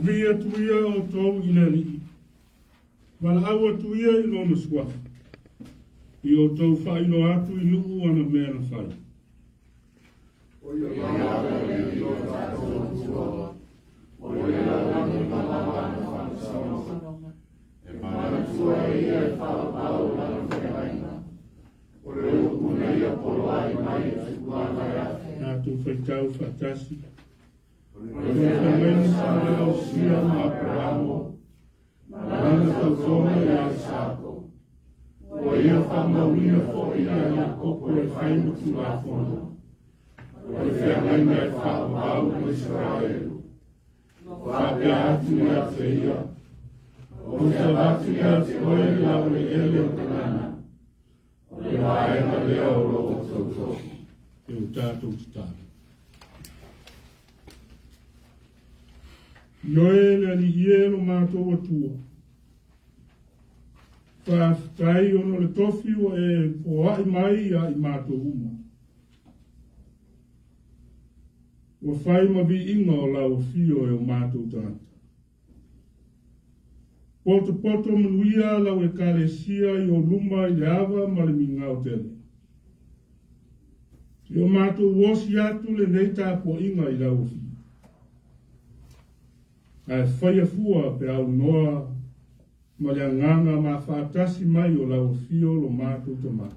Vivii atu ia outou i le Alii, valaau atu ia i lona suafa, i outou faailoa atu i nuu ana mea na fai. O ia lava le Alii o tatou Atua, ua i le lalolagi ma lana faamasinoga. E manatua e ia e faaauau lana feagaiga. O le upu na ia poloai mai i tupulaga e afe. Tatou faitau faatasi. O le feagaiga sa gaosia ma Aperamo, ma lana tautoga ia Isaako. Ua ia faamauina foi ia Iakopo e fai ma Tulafono, o le feagaiga e faaauau ma Isaraelu. Faapea atu ia te ia, Ou te avatu ia te oe le laueleele o Kanana, o le vaega lea o lo outou tofi. E o tatou tatalo. Ioe le Alii e lo matou Atua. Faafetai ona o le tofi ua e foai mai ia i matou uma. Ua fai ma viiga o lau afio e o matou tagata. Potopoto manuia lau Ekalesia i ou luma i le ava ma le migao tele. I o matou osi atu lenei tapuaiga i lau afio. Ae faia fua pe aunoa ma le agaga mafaatasi mai o lau afio lo matou Tama.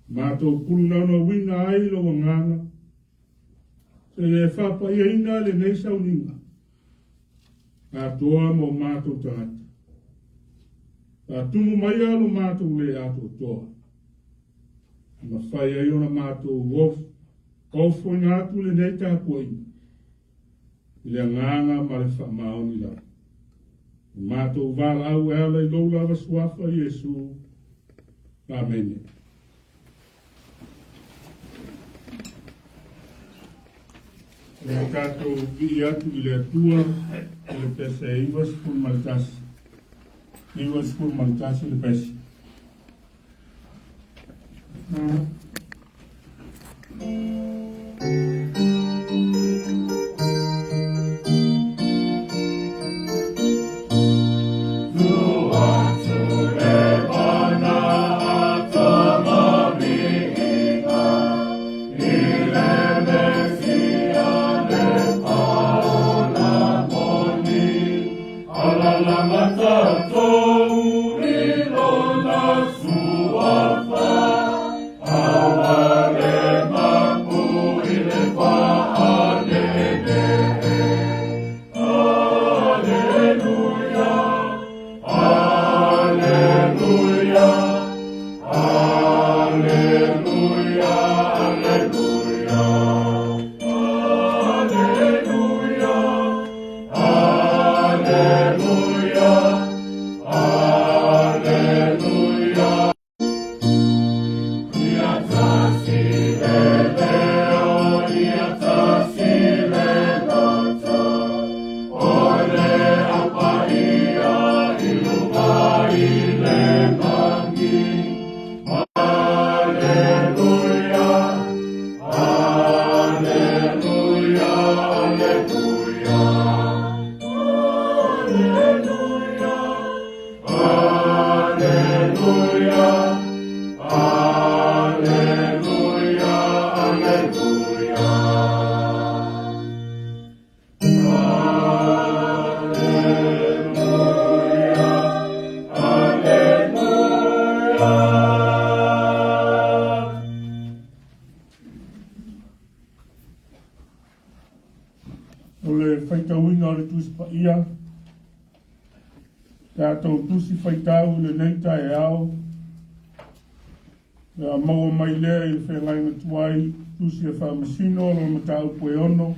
Matou pulunaunauina ai lou agaga, seia e faapaiaina lenei sauniga, atoa ma o matou tagata. Faatumu maia lo matou le atoatoa, e mafai ai ona matou ofoina atu lenei tapuaiga, i le agaga ma le faamaoni lava. O matou valaau e ala i lou lava suafa Iesu. Amene. O le tatou vii atu i le Atua i le pese 91. 91 le pese. O le faitauina o le Tusi Paia, tatou tusi faitau i lenei taeao, le a maua mai lea i le feagaiga tuai, tusi e faamasino o le mataupu e 6,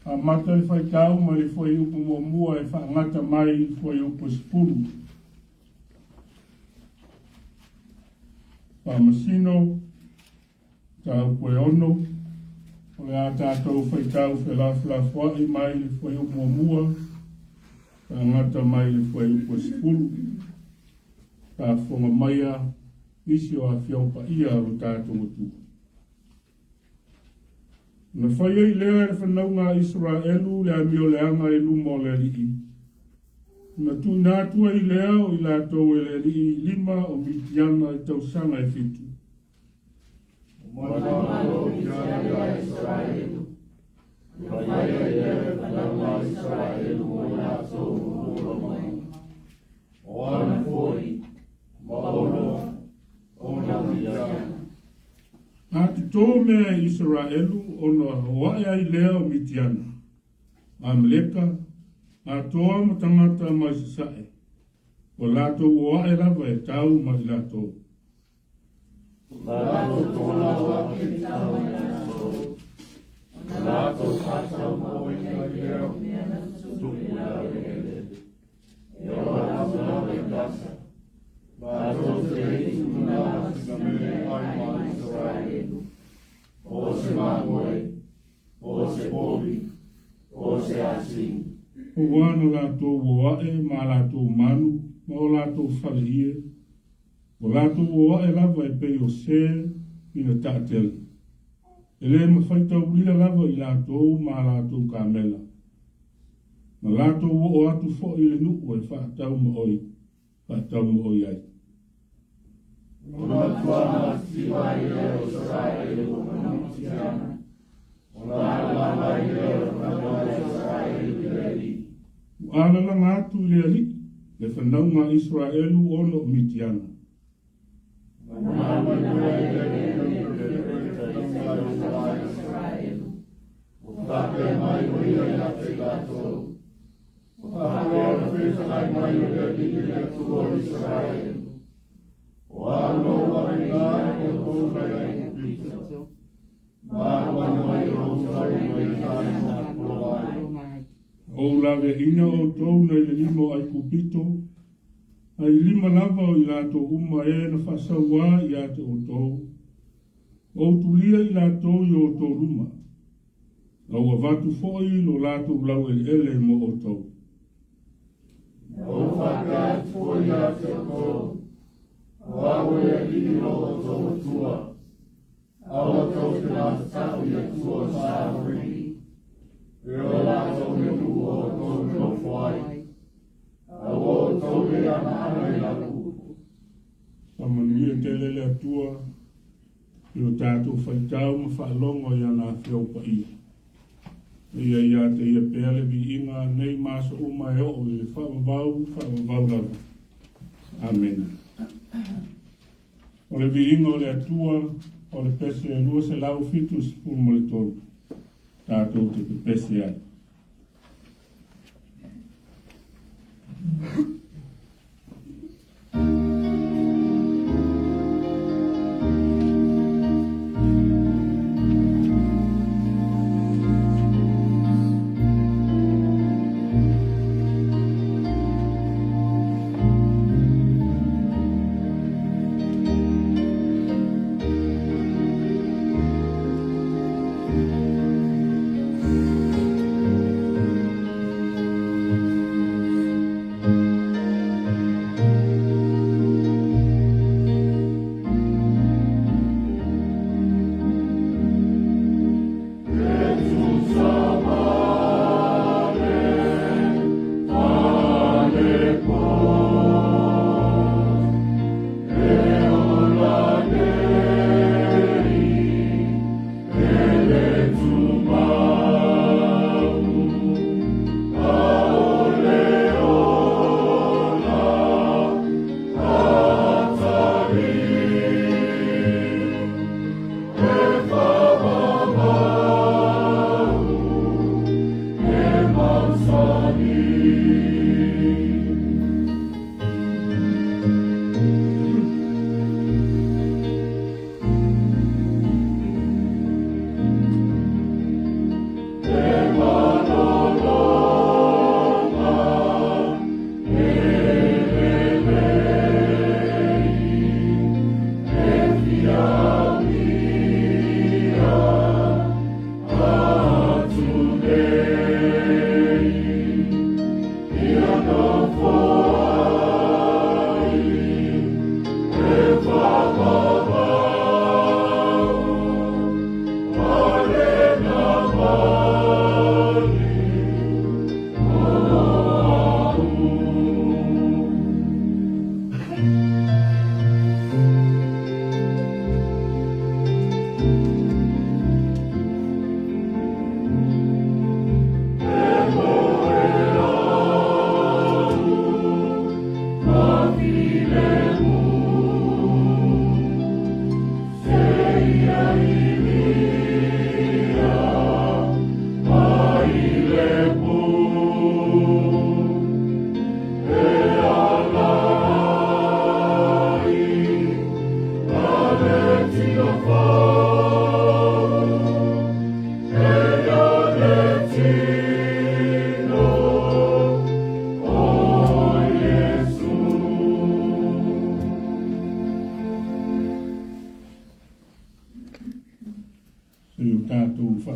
amata le faitau mai le fuaiupu muamua e faagata mai i le fuaiupu e 10. Faamasino, mataupu e 6, o le a tatou faitau felafolafoai mai le fuaiupu muamua, faagata mai le fuaiupu e 10. Faafofoga maia nisi o afioga paia o lo tatou Atua. Na fai ai lea e le fanauga a Isaraelu le amioleaga i luma o le Alii, na tuuina atu ai lea o i latou e le Alii i lima o Mitiana i tausaga e 7. Manumalo Mitiana ia Isaraelu, na fai ai lea e le fanauga a Isaraelu mo i latou ma tulaga. O ana foi, ma oloa, ona Mitiana. A totō mea e Isaraelu ona o ae ai lea o Mitiana, Amaleka, atoa ma tagata mai sasae, o latou o ae lava e tau ma i latou. Latou tolau ake i tau i latou, na latou faataumoina i lea tupu i lavelele. E o atu lava i Gasa, latou te le i tuuina sina mea e ai ma Isaraelu, o se mamoe, o se povi, o se asini. Ua na latou o ae ma latou manu ma o latou faleie, o latou o ae lava e pei o se ina taatele. E le mafaitaulia lava i latou ma latou kamela. Na latou oo atu foi i le nuu e faatau ma oi ai. Ona matua matitiva ai lea o Isaraelu ona Mitiana, ona alalaga ai lea o le fanauga a Isaraelu i le Alii. Ua alalaga atu i le Alii le fanauga a Isaraelu ona o Mitiana. Ona manuia ai lea i le fanauga a Isaraelu, ua faapea mai o ia ia te i latou. Ua faapea ona fetalai mai o le Alii le Atua o Isaraelu. O au na ou aveina ai outou mai Aikupito, ma aumai mai outou mai taina poloai. Ou laveaina outou nai le lima o Aikupito, ai lima lava o i latou uma e na faasauā ia te outou. Ou tulia i latou i outou luma, a ua avatu foi lo latou laueleele mo outou. Na ou faapea atu foi ia te outou, o au o le Alii lo outou Atua, aua tou te matatau i Atua o Samorini, e o latou le nuu o outou nonofo ai, aua outou le anaana i lau upu. Faamanuia tele le Atua i o tatou faitau ma faalogo i ana afio paia. Ia ia te ia pea le viiga nei ma aso uma e oo i le faavavau, faavavau lava. Amene. O le viiga o le Atua o le pese 273, tatou te pepese ai.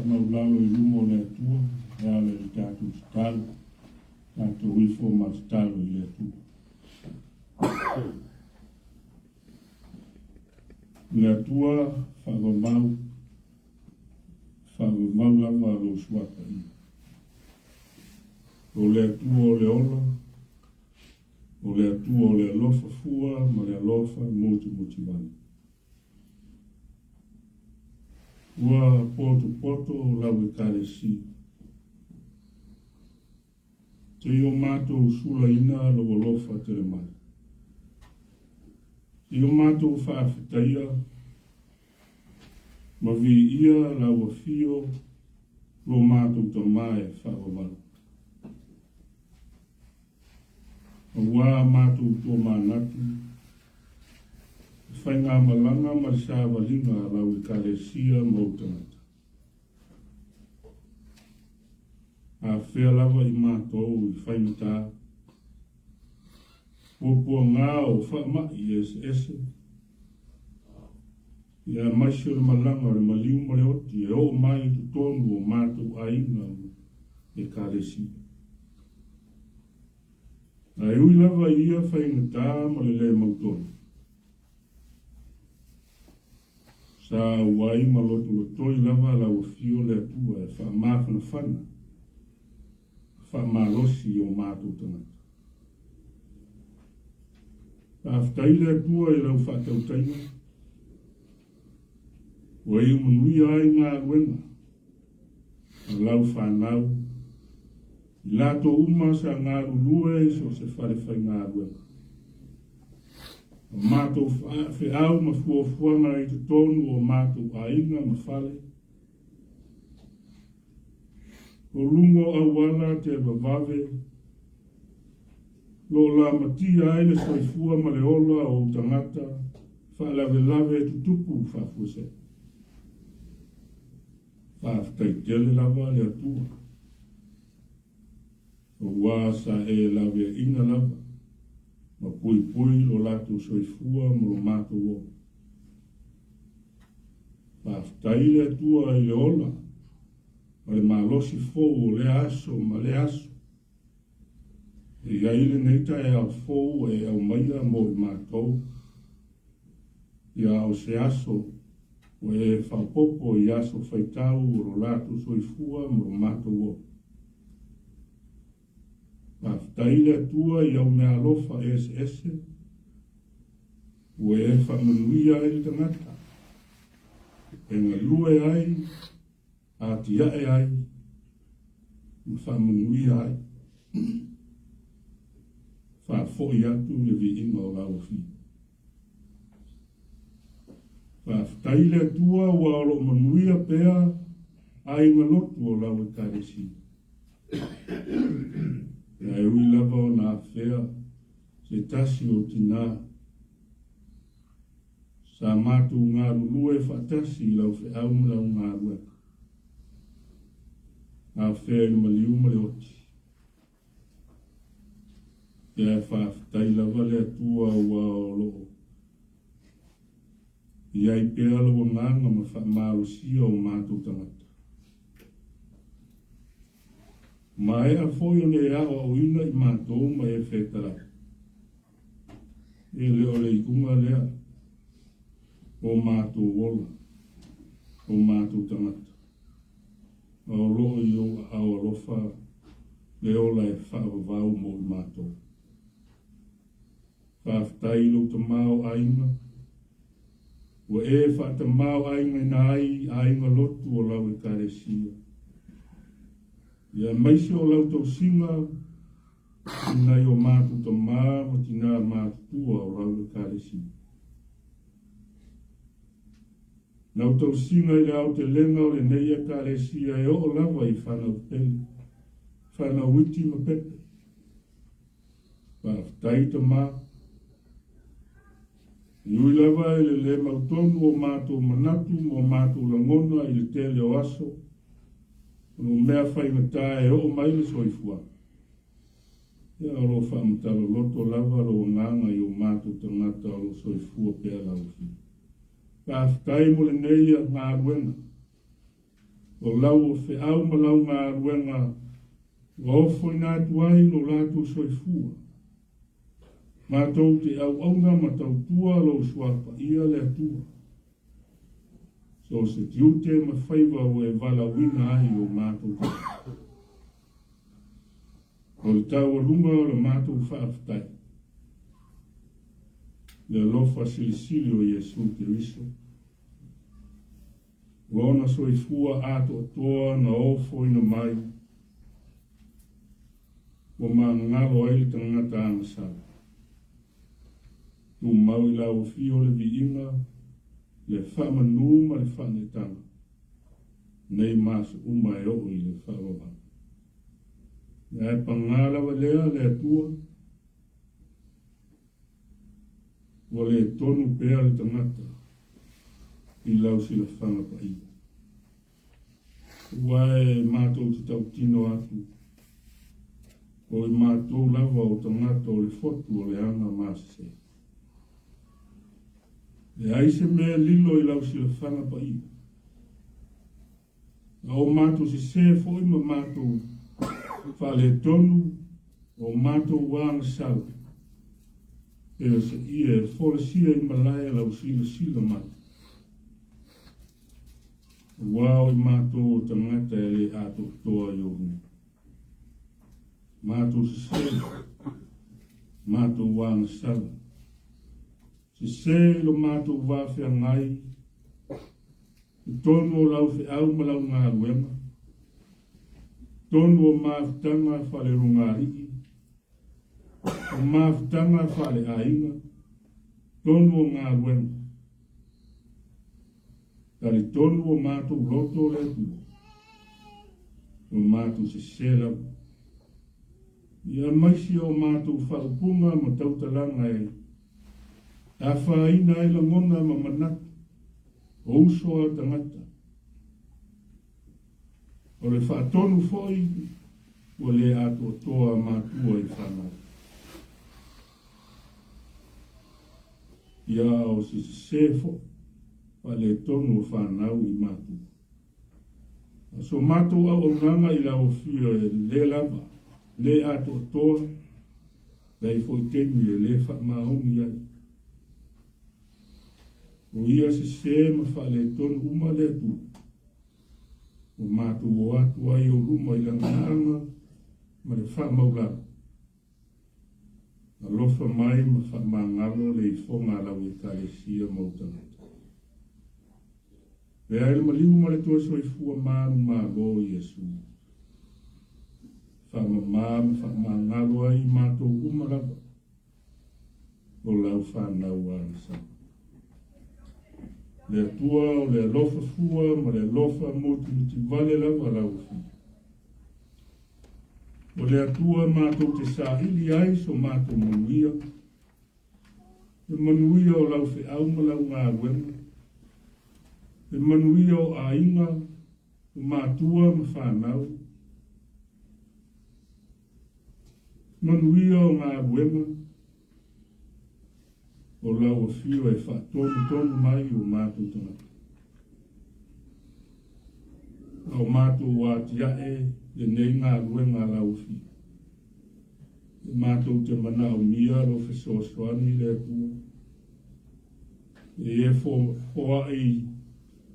faamaualalo i luma o le Atua e ala i le tatou tatalo, tatou ifo ma tatalo i le Atua. Le Atua faavavau, faavavau lava lou suafa ia. O le Atua o le ola, o le Atua o le alofa fua ma le alofa motumotuvale. Ua potopoto lau Ekalesia. Te i o matou sulaina lou alofa tele mai. I o matou faafetaia ma viia lau afio lo matou Tamā e faavavau. Auā matou tomanatu, le faigamalaga ma le savaliga a lau Ekalesia ma ou tagata. Afea lava i matou i faigata, puapuaga o faamai eseese, ia aemaise o le malaga o le maliu ma le oti e oo mai i totonu o matou aiga ma Ekalesia. Ae ui lava i ia faigata ma le lē mautonu, sa auai ma lotolotoi lava lau afio le Atua e faamafanafana ma faamalosi i o matou tagata. Faafetai le Atua i lau faatautaiga, ua iu manuia ai galuega a lau fanau i latou uma sa galulue i so o se fale faigaluega. O matou feau ma fuafuaga i totonu o matou aiga ma fale, o luga o auala televavave, o lo o lamatia ai le soifua ma le ola o ou tagata faalavelave tutupu faafuasei. Faafetai tele lava le Atua, auā sa e laveaiina lava ma puipui lo latou soifua ma lo matou ola. Faafetai le Atua i le ola ma le malosi fou o lea aso ma lea aso. E i ai lenei taeao fou ua e aumaia mo i matou, ia o se aso ua e faaopoopo i aso faitau o lo latou soifua ma lo matou ola. Faafetai le Atua i au meaalofa eseese ua e faamanuia ai le tagata, e galue ai, atiae ai, ma faamanuia ai. Faafoi atu le viiga o lau afio. Faafetai le Atua ua o lo o manuia pea aiga lotu o lau Ekalesia. Ae ui lava ona afea se tasi o tinā sa matou galulue faatasi i lau feau ma lau galuega. Afea i le maliu ma le oti. Ia faafetai lava le Atua ua o lo o i ai pea lou agaga ma faamalosia o matou tagata. Maea foi ona e aoaoina i matou ma e fetalai. E le o le iuga lea o matou ola, o matou tagata. A o lo o i ou aao alofa le ola e faavavau mo i matou. Faafetai i lou tamaoaiga, ua e faatamaoaigaina ai aiga lotu o lau Ekalesia, ia aemaise o lau tausiga i nai o matou tamā ma tinā matutua o lau Ekalesia. Lau tausiga i le aotelega o lenei Ekalesia e oo lava i fanau pele, fanau iti ma pepe. Faafetai Tamā. E ui lava i le lē mautonu o matou manatu ma o matou lagona i le tele o aso, ona o mea faigata e oo mai le soifuaga, ia o lo o faamatala-loto lava lou agaga i o matou tagata o lo o soifua pea lau Afioga. Faafetai mo lenei galuega. O lau feau ma lau galuega ua ofoina atu ai lo latou soifua. Matou te auauna ma tautua lou Suafa Paia le Atua. So o se tiute ma faiva ua e valaauina ai o matou tagata. O le taualuga o le matou faafetai, le alofa silisili o Iesu Keriso, Lona soifua atoatoa na ofoina mai, ua magalo ai le tagata agasala. Tumau i lau afio le viiga, le faamanu ma le faaneetaga, nei ma aso uma e oo i le faavavau. Ae paga lava lea le Atua, ua le tonu pea le tagata i lau silafaga paia. Aua e matou te tautino atu, o i matou lava o tagata o le fotu o le aga masese. Leai se mea lilo i lau silafaga paia. A o matou sesē foi ma matou faaletonu, o matou agasala, e o se ie e folasia i malae lau silasila mai. Aua o i matou o tagata e le atoatoa i ou luma. Matou sesē, matou agasala, sesē i lo matou va feagai, I totonu o lau feau ma lau galuega, totonu o mafutaga faalelugalii, o mafutaga faaleaiga, totonu o galuega. Talitonu o matou loto o le Atua, o matou sese lava. Ia aemaise o matou faaupuga ma tautalaga e afaina ai lagona ma manatu o uso a tagata. O le faatonu foi ua le atoatoa matua i fanau. Ia o se sesē foi faaletonu o fanau i matua. A o so matou auaunaga i lau afio e le lava, le atoatoa, leai foi taimi e le faamaoni ai. O ia sesē ma faaletonu uma le Atua, ua matou o atu ai i ou luma i le agaga ma le faamaulalo. Alofa mai ma faamagalo le ifoga a lau Ekalesia ma ou tagata. Lea ai le maliu ma le toe soifua manumalo o Iesu. Faamama ma faamagalo ai i matou uma lava o lau fanau agasala. Le Atua o le alofa fua ma le alofa mutimiti vale lava lau afio. O le Atua matou te saili ai so matou manuia, le manuia o lau feau ma lau galuega, le manuia o aiga, o matua ma fanau, manuia o galuega, o lau afio e faatonutonu mai o matou tagata. A o matou atiae lenei galuega a lau afio. E matou te manaomia lou fesoasoani le Atua. E e foai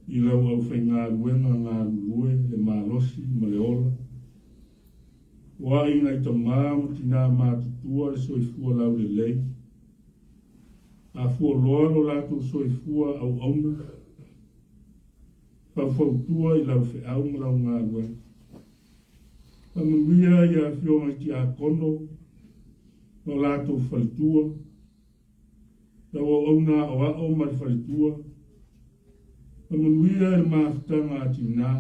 i lau aufaigaluega galulue le malosi ma le ola. Foai nai tamā ma tinā matutua le soifua laulelei. A fualoa lo latou soifua auauna, faufautua i lau feau ma lau galuega. Faamanuia i afioga i tiakono ma latou faletua, lau auauna aoao ma le faletua. Faamanuia i le mafutaga a tinā.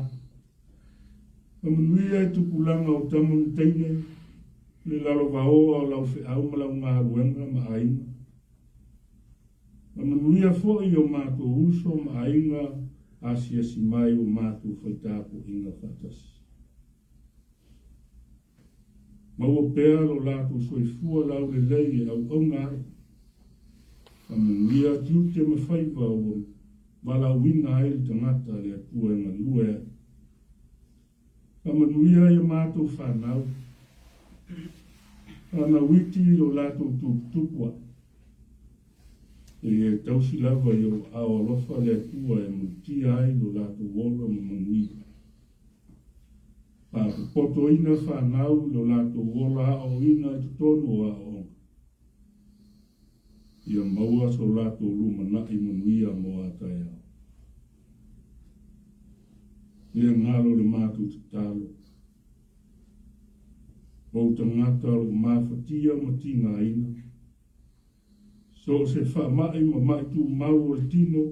Faamanuia i tupulaga o tama ma teine, le lalovaoa o lau feau ma lau galuega ma aiga. Faamanuia foi i o matou uso ma aiga asiasi mai o matou faitapuaiga faatasi. Maua pea lo latou soifua laulelei e auauna ai. Faamanuia tiute ma faiva ua valaauina ai le tagata le Atua e galue ai. Faamanuia i a matou fanau. Fanau iti i lo latou tuputupu ae. Seia e tausi lava i ou aao alofa le Atua e malutia ai lo latou ola ma manuia. Faapopotoina fanau i lo latou ola aoaoina i totonu o aoaoga. Ia maua so latou lumanai manuia mo a taeao. Le galo le matou tatalo. Ou tagata o loo mafatia ma tigaina. So o se faamai ma mai tumau o le tino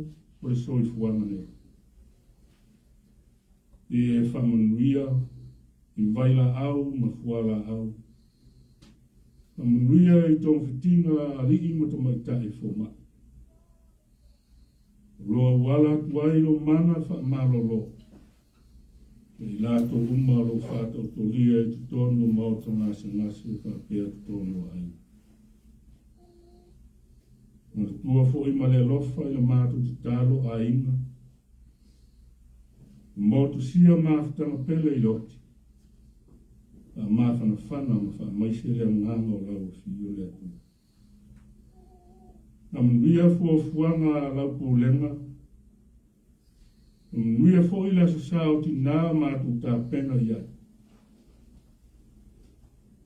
o le soifuaga nei. Ia e faamanuia i vailaau ma fualaau. Faamanuia i togafitiga a alii ma tamaitai fomai. O lo auala atu ai lou mana faamalolo ia i latou uma o lo o faataotolia i totonu o maota gasegase faapea totonu o aiga. Manatua foi ma le alofa i le matou tatalo aiga, motusia mafutaga pele i le oti, faamafanafana ma faamaise le agaga o lau Afio le Atua. Faamanuia fuafuaga a lau pulega, faamanuia foi le Aso Sa o Tinā matou tapena i ai.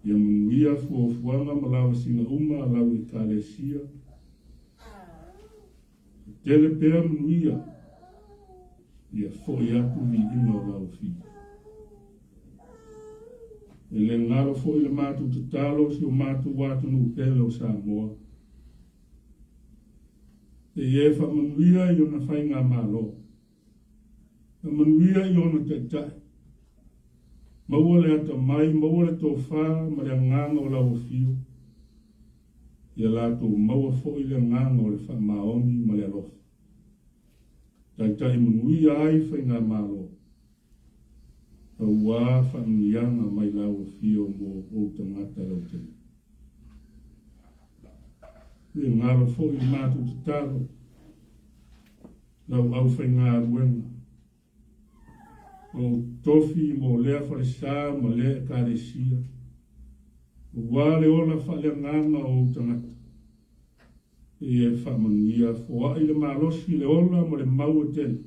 Ia manuia fuafuaga ma lavasiga uma a lau Ekalesia. Tele pea manuia, ia foi atu viiga o lau Afio. E le galo foi le matou tatalo si o matou atunuu pele o Samoa. Seia e faamanuia i ona faigamalo. Faamanuia i ona taitai. Maua le atamai, maua le tofa ma le agaga o lau Afio. Ia latou maua foi le agaga o le faamaoni ma le alofa. Taitai manuia ai faigamalo. Auā faamanuiaga mai lau Afio mo ou tagata lautele. Le galo foi i matou tatalo, lau aufaigaluega, o ou tofi mo lea falesa ma lea Ekalesia, auā le ola faaleagaga o ou tagata. Ia e faamanuia, foai le malosi, le ola ma le mau e tele.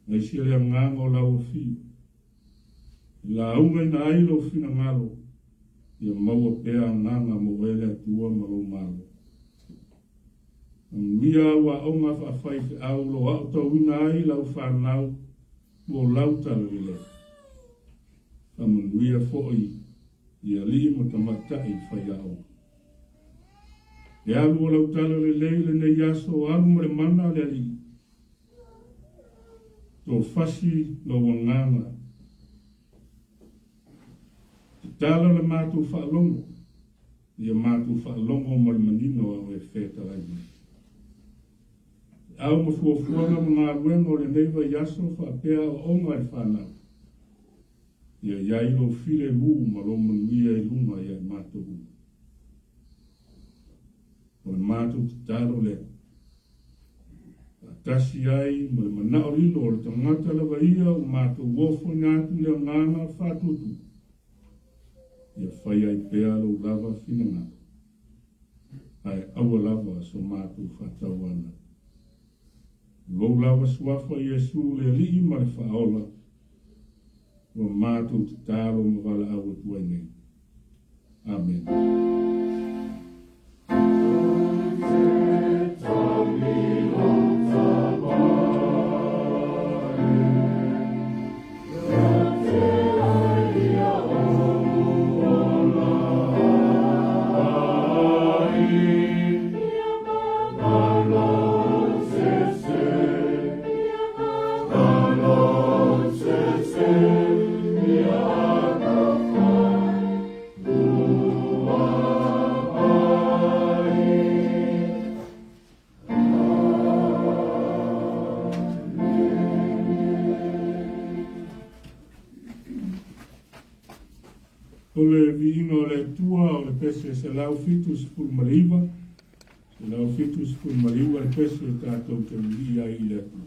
Aisi le agaga o lau Afio, e laugaina ai lou finagalo, ia maua pea agaga mo oe le Atua ma lou Malo. Manuia au aoga faafaifeau o lo o aotauina ai lau fanau mo lau talalelei. Faamanuia foi i alii ma tamaitai faiaoga. Le alu o lau talalelei lenei aso, alu ma le mana a le Alii. Tofasi lou agaga. Tatala le matou faalogo, ia matou faalogo ma le manino a oe fetalai mai. Au ma fuafuaga ma galuega o lenei vaiaso faapea aoaoga a le fanau, ia i ai lou filemu ma lou manuia i luga ia i matou uma. O le matou tatalo lea. Faatasi ai ma le manao lilo o le tagata lava ia ua matou ofoina atu le agaga faatuatua, ia fai ai pea lou lava finagalo, ae aua lava so matou faatauanau. O lou lava suafa Iesu le Alii ma le Faaola, ua matou tatalo ma valaau atu ai nei. Amene. O le viiga o le Atua o le pese 179, 179 le pese tatou te vivii ai i le Atua.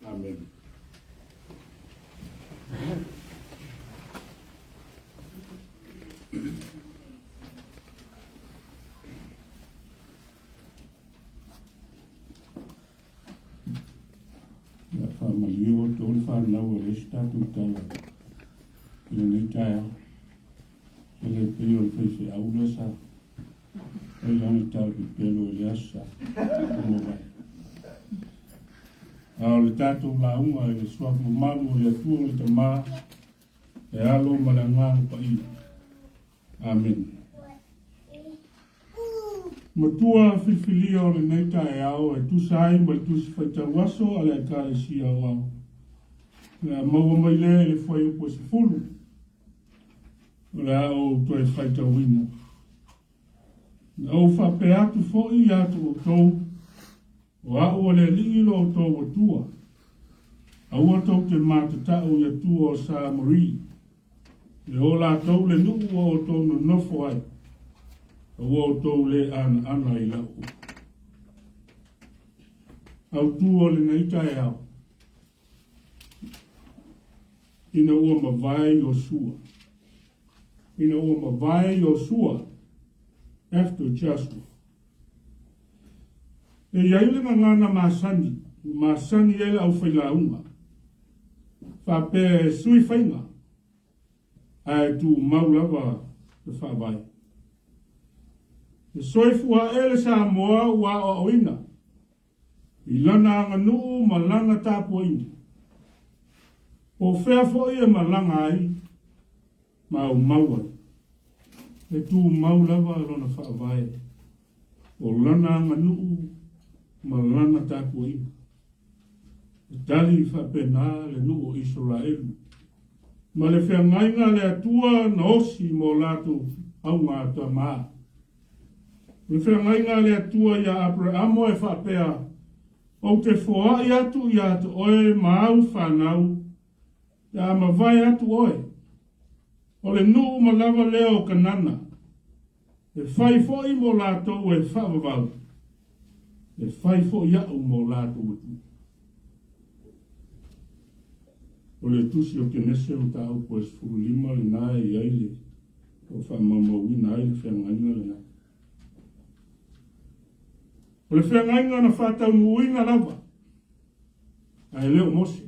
Amen. Ia faamalie outou le fanau o le isi tatou tala i lenei taeao. E le pei o le faifeau lea sa fai lana tala pepelo i le aso sa ua mavae. A o le tatou lauga i le Suafa mamalu o le Atua o le Tama, le Alo ma le Agaga Paia. Amene. Matua filifilia o lenei taeao e tusa ai ma le Tusi Faitau Aso a le Ekalesia Aoao. O le a maua mai lea i le fuaiupu e 10. O le a ou toe faitauina. Na ou faapea atu foi ia te outou, o a'u o le Alii lo outou Atua. Aua tou te matata'u i Atua o Samori, e o latou le nuu ua outou nonofo ai, aua outou le anaana i la'u upu. Autū o lenei taeao, ina ua mavae Iosua. Ina ua mavae Iosua, after Joshua. E i ai le gagana masani, ua masani ai le aufailauga, faapea e sui faiga, ae tumau lava le faavae. E soifua ae le Samoa ua aoaoina i lana aganuu ma lana tapuaiga. Po o fea foi e malaga ai ma aumau ai, e tumau lava lona faavae, o lana aganuu ma lana tapuaiga. E tali faapena le nuu o Isaraelu ma le feagaiga a le Atua na osi mo latou augatama. O le feagaiga a le Atua iā Aperamo e faapea, Ou te foai atu iā te oe ma au fanau, pe a mavae atu oe. O le nuu ma lava lea o Kanana, e fai foi mo latou e faavavau, e fai foi a'u mo latou Atua. O le Tusi o Kenese mataupu e 15 lena e i ai le o faamaumauina ai le feagaiga lena. O le feagaiga na faataunuuina lava, ae le o Mose,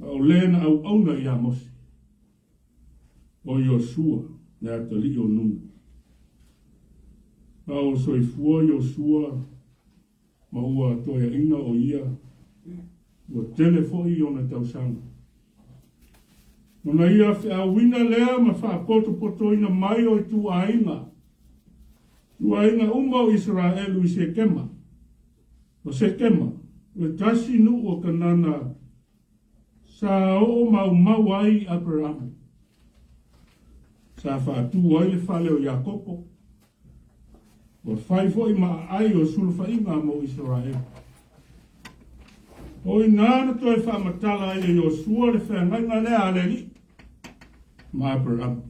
a o le na auauna iā Mose, o Iosua, le atalii o Nunu. A o soifua Iosua ma ua toeaina o ia, ua tele foi ona tausaga. Ona ia feauina lea ma faapotopotoina mai o ituaiga, ituaiga uma o Isaraelu i Sekema. O Sekema, o le tasi nuu o Kanana sa oo maumau ai Aperamo. Sa faatu ai le fale o Iakopo, Ua fai foi ma aai o sulufaiga mo Isaraelu. O i ina na toe faamatala ai e Iosua le feagaiga lea a le Alii ma Aperamo.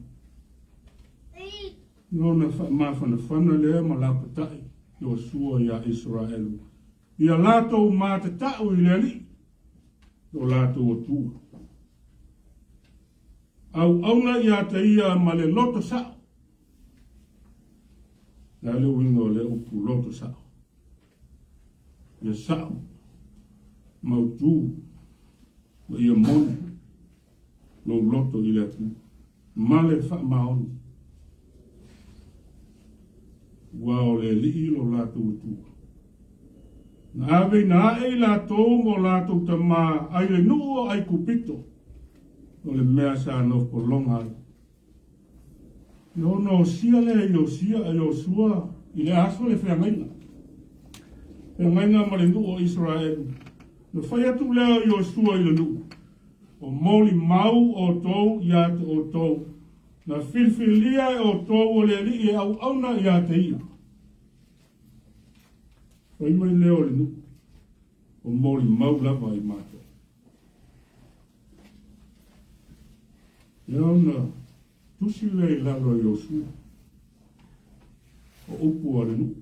Lona faamafanafana lea ma lapatai Iosua iā Isaraelu, ia latou matatau i le Alii, lo latou Atua. Auauna ia te ia ma le loto sa'o. Le a le uiga o lea upu loto sa'o? Ia sa'o, mautū, ma ia moni lou loto i le Atua, ma le faamaoni. Ua o le Alii lo latou Atua. Na aveina ae i latou ma o latou tamā ai le nuu o Aikupito, o le mea sa nofopologa ai. Ia ona osia lea e Iosia, Iosua i le aso le feagaiga. Feagaiga ma le nuu o Isaraelu. Na fai atu lea o Iosua i le nuu, o molimau outou ia te outou, na filifilia e outou o le Alii e auauna ia te ia. Fai mai lea o le nuu, o molimau lava i matou. Ia ona tusi lea i lalo e Iosua, o upu a le nuu,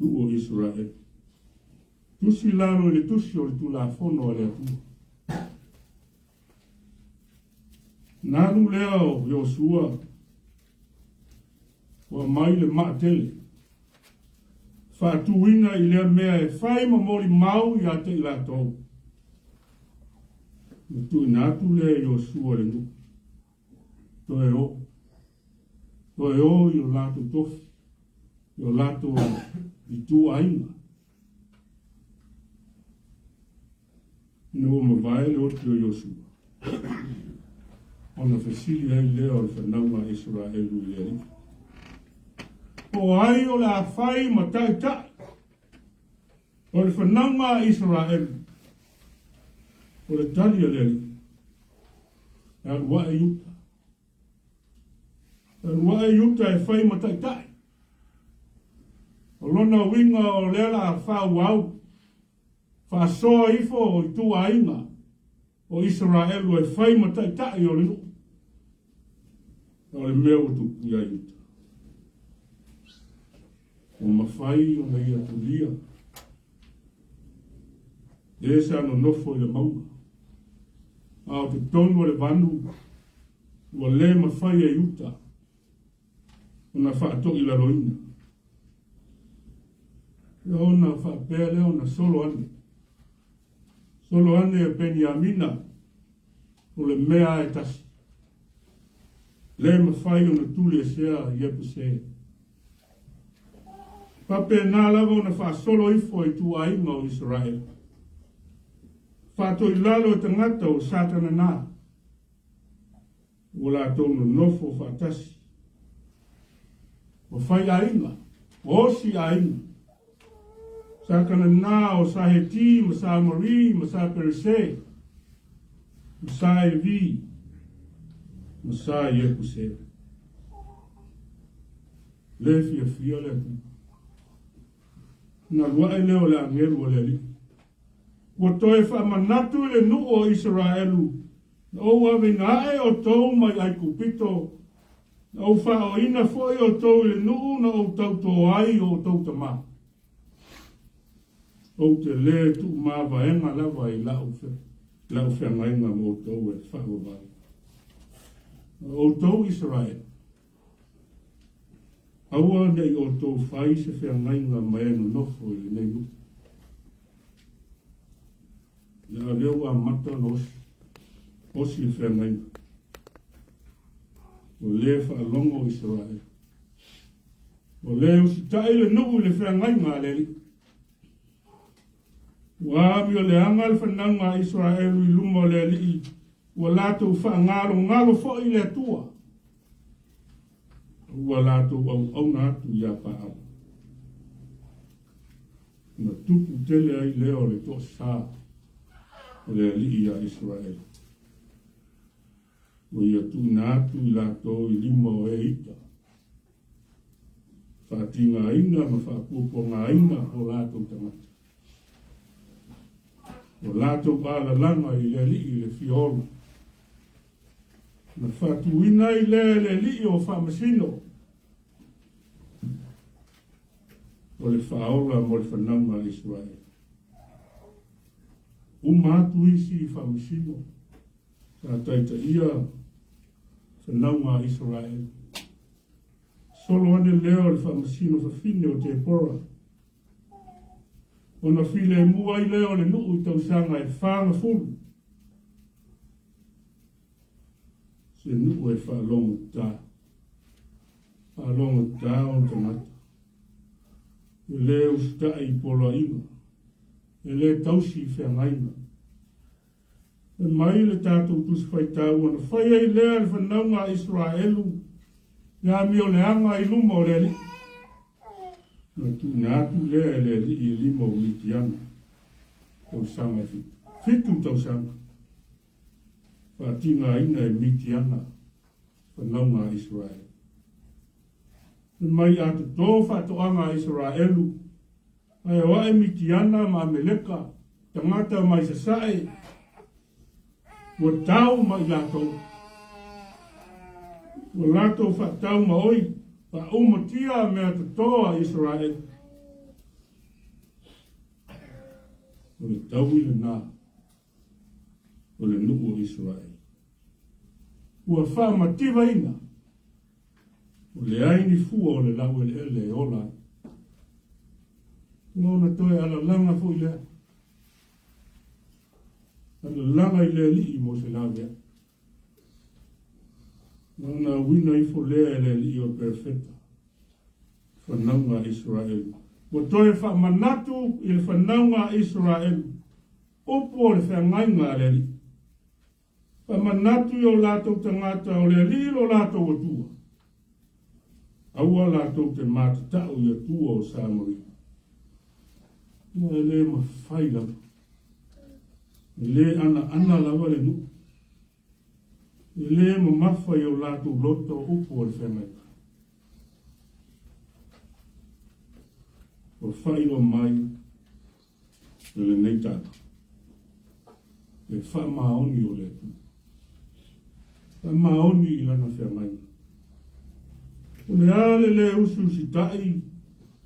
nuu o Isaraelu. Tusi i lalo i le tusi o le Tulafono a le Atua. Na alu lea o Iosua ua mai le maa tele, faatuina i lea mea e fai ma molimau ia te i latou. Na tuuina atu lea e Iosua le nuu, toe o, toe o i o latou tofi, i o latou ituaiga. Ina ua mavae le oti o Iosua, ona fesili ai lea o le fanauga a Isaraelu i le Alii, Po o ai o le a fai ma taitai o le fanauga a Isaraelu? O le tali a le Alii, E alu ae Iuta. E alu ae Iuta e fai ma taitai. O lona uiga o lea la a faaauau Faasoa ifo o ituaiga o Isaraelu e fai ma taitai o le nuu. O le mea ua tupu ia Iuta. Ua mafai ona ia tulia. Le sa nonofo i le mauga. A o totonu o le vanu, ua le mafai e Iuta ona faatoilaloina. Ia ona faapea lea ona solo ane. Solo ane e Peniamina, o le mea lava e tasi. Le mafai ona tuliesea Iepuse. Faapena lava ona faasolo ifo i ituaiga o Isaraelu. Faatoilalo e tagata o Satana na. Ua latou nonofo faatasi. Ua fai aiga, ua osi aiga. Sa Kanana o sa Heti ma sa Amori ma sa Perise ma sa Evi ma sa Iepuse. Le fiafia le Atua. Ona alu ae lea o le agelu a le Alii. Ua toe faamanatu i le nuu o Isaraelu Na ou aveina ae outou mai Aikupito, na ou faaoina foi outou i le nuu na ou tautō ai o outou tama. Ou te lē tuumavaega lava i lau, lau feagaiga ma outou e faavavau. O outou Isaraelu, aua ne i outou fai se feagaiga ma e nonofo i lenei nuu. Ia o lea ua amata ona osi, osi le feagaiga. Ua le faalogo Isaraelu. Ua le usitai le nuu i le feagaiga a le Alii. Ua amioleaga le fanauga a Isaraelu i luma o le Alii, ua latou faagalogalo foi i le Atua. Ua latou auauna atu ia Paala. Ona tupu tele ai lea o le toasa o le alii ia Isaraelu. Ua ia tuuina atu i latou i lima o e ita, faatigaina ma faapuapuagaina o latou tagata. Ua latou alalaga i le alii i le fia ola. Na faatuina ai lea e le alii o faamasino o le faaola mo le fanauga a Isaraelu. Uma atu isi faamasino sa taitaia fanauga a Isaraelu. Solo ane lea o le faamasino fafine o Tepora, ona filemu ai lea o le nuu i tausaga e 40. Se nuu e faalogotata, faalogotata ona tagata. E le usitai i poloaiga, e le tausi i feagaiga. Fai mai le tatou Tusi Faitau ona fai ai lea e le fanauga a Isaraelu le amioleaga i luma o le Alii. Ona tuuina atu lea e le Alii i lima o Mitiana, tausaga e fitu. Fitu tausaga. Faatigaina e Mitiana, fanauga a Isaraelu. Fai mai a totō faatoaga a Isaraelu, ae o ae Mitiana ma Ameleka, tagata mai sasae, ua tau ma i latou. Ua latou faatau ma oi, faaumatia mea totō a Isaraelu. O le taui lena o le nuu o Isaraelu. Ua faamativaina, ua leai ni fua o le laueleele e ola ai. Ona toe alalaga foi lea, alalaga i le Alii mo se laveai. Ona auina ifo lea e le Alii o le Perofeta, fanauga a Isaraelu. Ua toe faamanatu i le fanauga a Isaraelu. Upu o le feagaiga a le Alii. Faamanatu i o latou tagata o le Alii lo latou Atua. Aua latou te matatau i Atua o Samaria. Ia e le mafai lava. E le anaana lava le nuu. E le mamafa i o latou loto upu o le feagaiga. Ua faailoa mai i lenei tala le faamaoni o le Atua. Faamaoni i lana feagaiga. O le a le lē usiusitai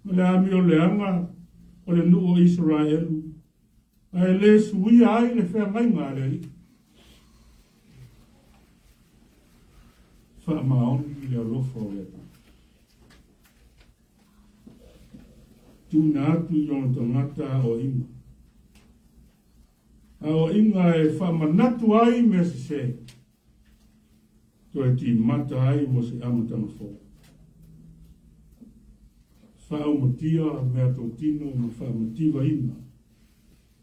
ma le amioleaga o le nuu o Isaraelu, ae le suia ai le feagaiga a le Alii. Faamaoni le alofa o le Atua. Tuuina atu i ona tagata aoaiga. Aoaiga e faamanatu ai mea sesē, toe timata ai mo se amataga fou. Faaumatia meatotino ma faamativaina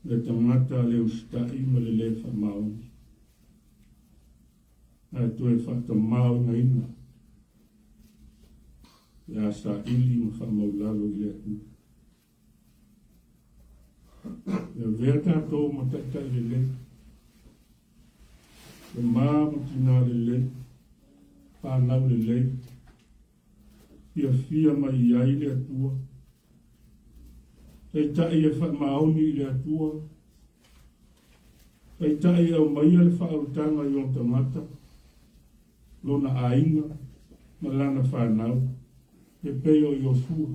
le tagata le usitai ma le lē faamaoni, ae toe faatamaoigaina pe a saili ma faamaulalo i le Atua. E avea tatou ma taitai lelei, tama ma tina lelei, fanau lelei, fiafia mai i ai le Atua, taitai e faamaoni i le Atua, taitai e aumaia le faaolataga i ona tagata, lona aiga ma lana fanau, e pei o Iosua.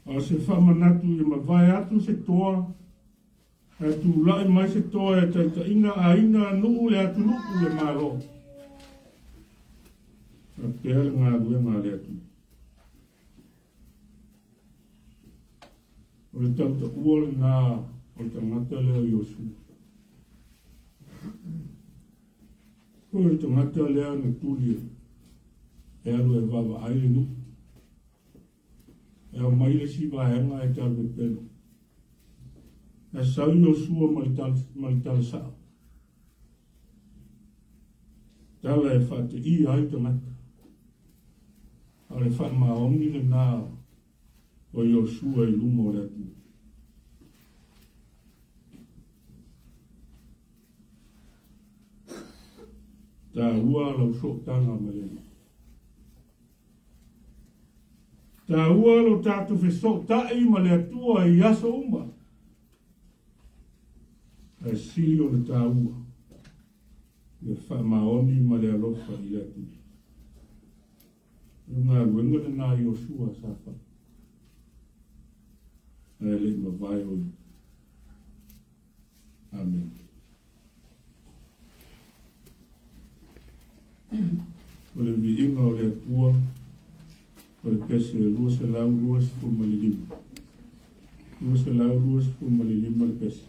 A o se faamanatu ia mavae atu se toa, ae tulai mai se toa e taitaiina aiga, nuu, le atunuu, le Malo. Faapea le galuega a le Atua. O le tautaua lena o le tagata lea o Iosua. O le tagata lea na tuli e alu e vaavaai le nuu. E aumai le isi vaega e talapepelo. Ae sau Iosua ma le tala sao. Tala e faateia ai tagata. A o le faamaoni lena o Iosua i luma o le Atua. Taua lau sootaga ma le Alii. Taua lo tatou fesootai ma le Atua i aso uma. Ae sili ona taua le faamaoni ma le alofa i le Atua. O le galuega lena a Iosua sa fai. Ae le i mavae o ia. Amene. O le viiga o le Atua o le pese 225. 225 le pese.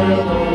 Atua.